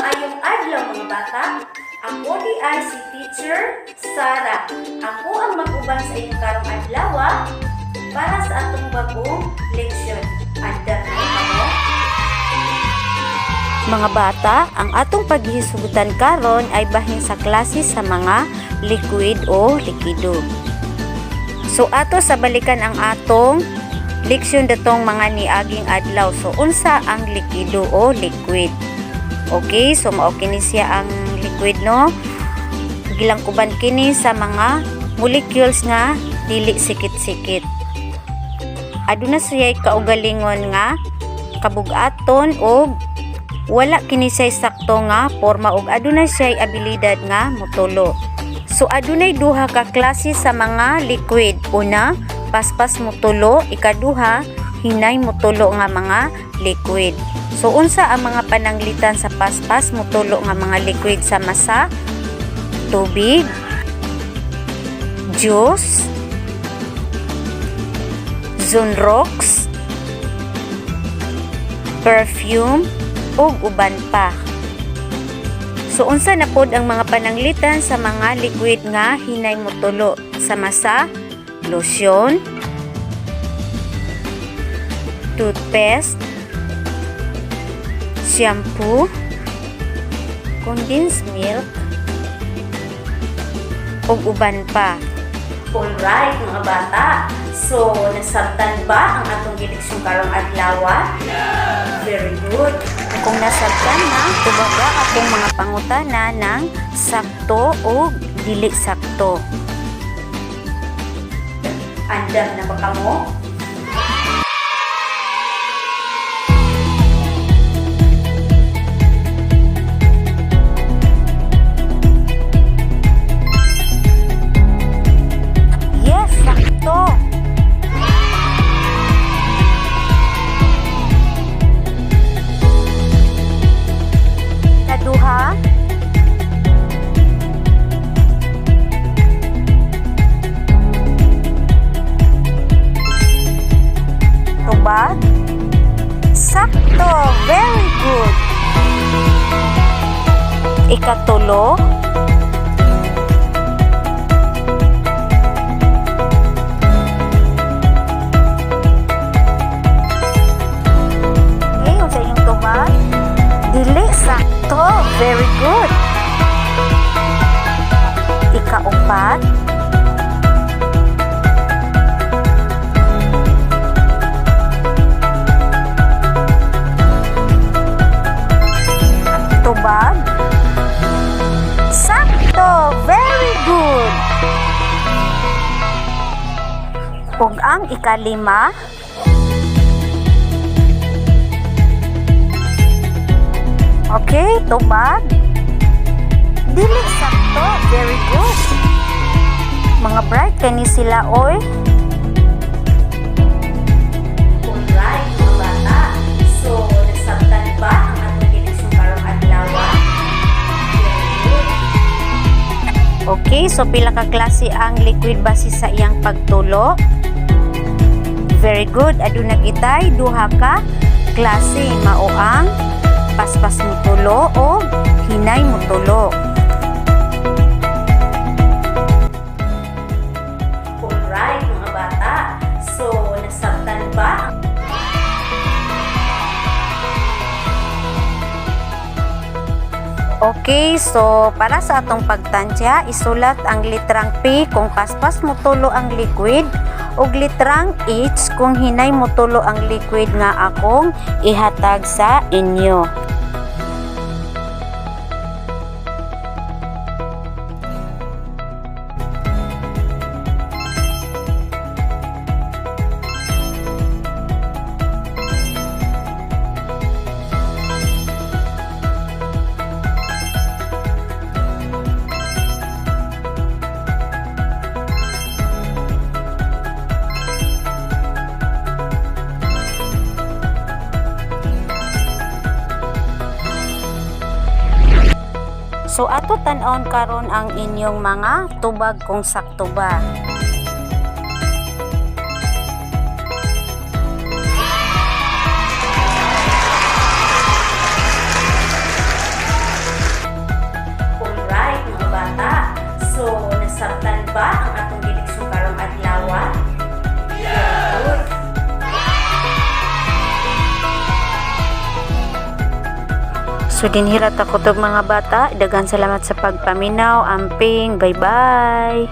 Maayong adlaw, mga bata. Ako diay si Teacher Sara. Ako ang mag-uban sa inyong karong adlaw para sa atong bagong leksyon. Andam na kamo? Mga bata, ang atong paghihisgutan karon ay bahin sa klase sa mga liquid o likido. So ato sa balikan ang atong leksyon datong mga niaging adlaw. So unsa ang likido o liquid? Okay, so mao kini siya ang liquid, no? Gilangkuban kini sa mga molecules nga dili sikit-sikit. Aduna siya kaugalingon nga kabugaton og wala kini siya sakto nga porma ug aduna siya abilidad nga motulo. So adunay duha ka klase sa mga liquid. Una, paspas motulo, ikaduha, hinay motulo nga mga liquid. So unsa ang mga pananglitan sa paspas motulo nga mga liquid? Sa masa, tubig, juice, Zonrox, perfume, ug uban pa. So unsa na pod ang mga pananglitan sa mga liquid nga hinay motulo? Sa masa, lotion, toothpaste, shampoo, condensed milk, ug uban pa. Alright, mga bata. So, nasabtan ba ang atong gileksyon karong adlaw? Very good. Kung nasabtan na, tubaga akong mga pangutana ng sakto o dili sakto. Andam na ba kamo? Yes, sakto. Kaduha. Tubag. Sakto. Very good. Ikatulo. Okay, unsa inyong tubag? Dili sakto. Very good. Ikaupat. Tubag. Sakto. Very good. Ug ang ikalima. Okay, tubag. Dili sakto. Very good. Mga bright kani sila oy. Alright, mga bata. So, nasabtan ba ang atong gileksyon karong adlaw? Very good. Okay, so pila ka klase ang liquid base sa iyang pagtulo? Very good. Aduna kitay duha ka klase, mao ang paspas mutulo o hinay mutulo. Alright, mga bata. So, nasabtan ba? Okay, so para sa atong pagtansya, isulat ang litrang P kung paspas mutulo ang liquid ug litrang H kung hinay mutulo ang liquid nga akong ihatag sa inyo. So ato tan-on karon ang inyong mga tubag kung sakto ba. So dinhi ra ta kutob, mga bata. Daghan salamat sa pagpaminaw. Amping. Bye-bye.